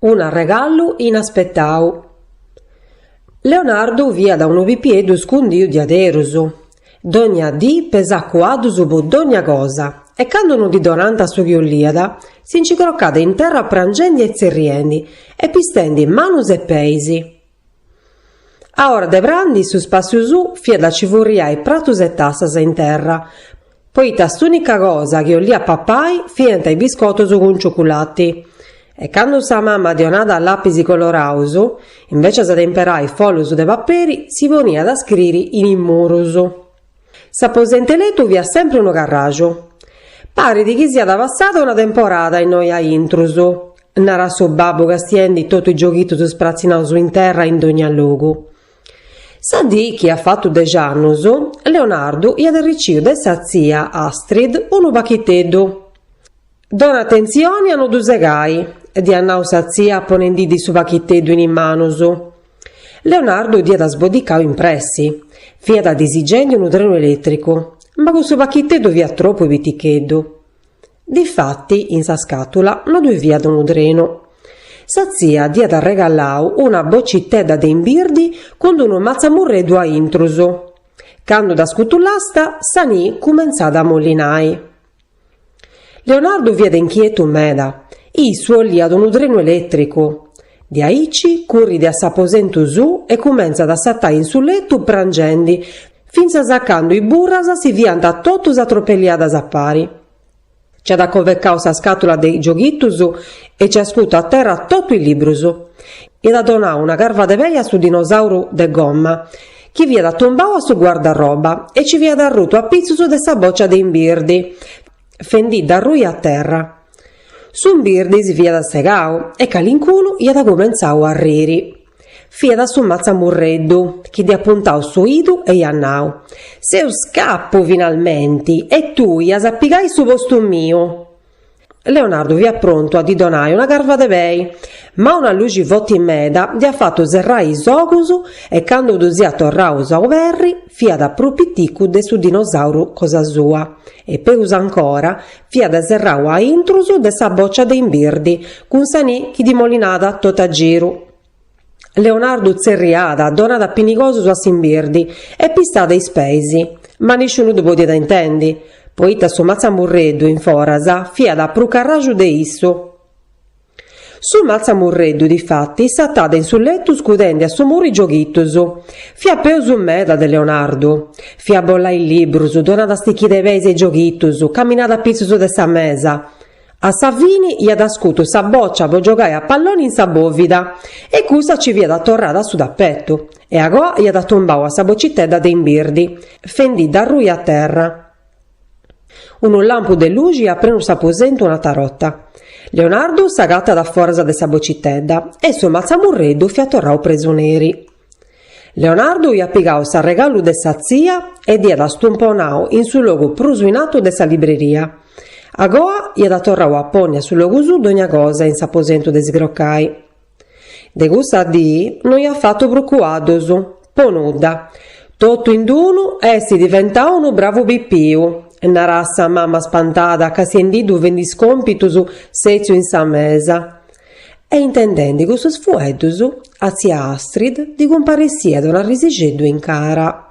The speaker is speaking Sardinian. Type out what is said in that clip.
Un'arregallu inaspetau. Leonardu fiat unu pipieddu scundiu diaderus. Dogna dì pesàt cuaddus po dogna cosa e candu no ddi donànt su chi 'oliat, si nci crocàt in terra prangendi e tzerriendi e pistendi manus e peis. A ora de prandi su spàssiu suu fiat a ci furriai pratus e tassas in terra, poita s'ùnica cosa chi 'oliat papai fiant is biscotus cun ciuculati. E candu sa mama ddi 'onàt lapis coloraus, invècias de imperai follus de paperi, si poniat a scriri in is murus. S'aposent'e letu fiat sempri unu carraxu. Parit chi siat passada una temporada innoi a intrus, Narat su babbu castiendi totu is gioghitus spratzinaus in terra in dogna logu. Sa dì chi iat fatu dex'annus, Leonardu iat arriciu de sa tzia Astrid unu pachiteddu. Dona atentzioni a no ddu segai, dd'iat nau sa tzia ponendiddi su pachiteddu in is manus. Leonardu dd'iat sboddicau in pressi. Fiat disigendi unu trenu elètricu, ma cussu pachiteddu fiat tropu piticheddu. Difati in sa scàtula no ddui fiat unu trenu. Sa tzia dd'iat arregallau una bocitedda de imbirdi cun d'unu matzamurreddu a intrus. Candu dda scutullasta, sa nì cumentzàt a molinai. Leonardu fiat inchietu meda, issu 'oliat unu trenu elètricu. Diaici currit a s'aposentu suu e cumentzat a satai in su letu prangendi, fintzas a candu is burras si fiant totus atropelliadas a pari. Nci at covecau sa scàtula de is gioghitus e nci at scutu a terra totu is librus. Iat donau una carva de pei a su dinosàuru de gomma, chi fiat atumbau a su guardarroba e ci fiat arrutu a pitzus de sa bòcia de imbirdi, fendidda arrui a terra. S'imbirdi si fiat segau e calincunu iat cumentzau a arriri. Fiat su matzamurreddu, chi dd'iat puntau su 'idu e iat nau, Seu scapu finalmenti e tui as a pigai su postu miu! Leonardu fiat prontu a ddi donai una carva de pei, ma una luxi forti meda dd'iat fatu serrai is ogus e candu ddus iat torraus a oberri fiat prus piticu de su dinosauru cosa sua e peus ancora fiat serrau a intrus de sa bòcia de imbirdi cun sa nì chi ddi molinàt totu a giru. Leonardu tzerriàt, donàt pinnigosus a s'imbirdi e pistàt is peis, ma nisciunu ddu podiat intendi, poita su matzamurreddu in foras fiat prus carraxu de issu. Su matzamurreddu difati satàt in su letu scudendi a su muru is gioghitus. Fiat peus meda de Leonardu. Fiat bolai is librus, donàt stichida 'e peis a is gioghitus, caminàt a pitzus de sa mesa. A sa fini iat scutu sa bòcia po giogai a palloni in sa bòvida e cussa ci fiat torrada a su tapetu e agoa iat atumbau a sa bocitedda de imbirdi, fendidda arrui a terra. Unu lampu de luxi iat prenu s'aposentu un'atra 'orta. Leonardu s'agatat a foras de sa bocitedda e su matzamurreddu fiat torrau presoneri. Leonardu iat pigau s'arregallu de sa tzia e dd'iat stumponau in su logu prus in atu de sa libreria. Agoa iat torrau a ponni a su logu suu dogna cosa in s'aposentu de si crocai. De cussa dì no iat fatu prus cuaddus, po nudda. Totu in d'unu est diventau unu bravu pipiu, naràt sa mama spantada castiendiddu fendi is compitus sètziu in sa mesa. E intendendi cussus fueddus, a tzia Astrid ddi cumparessiat un'arrisixeddu in cara.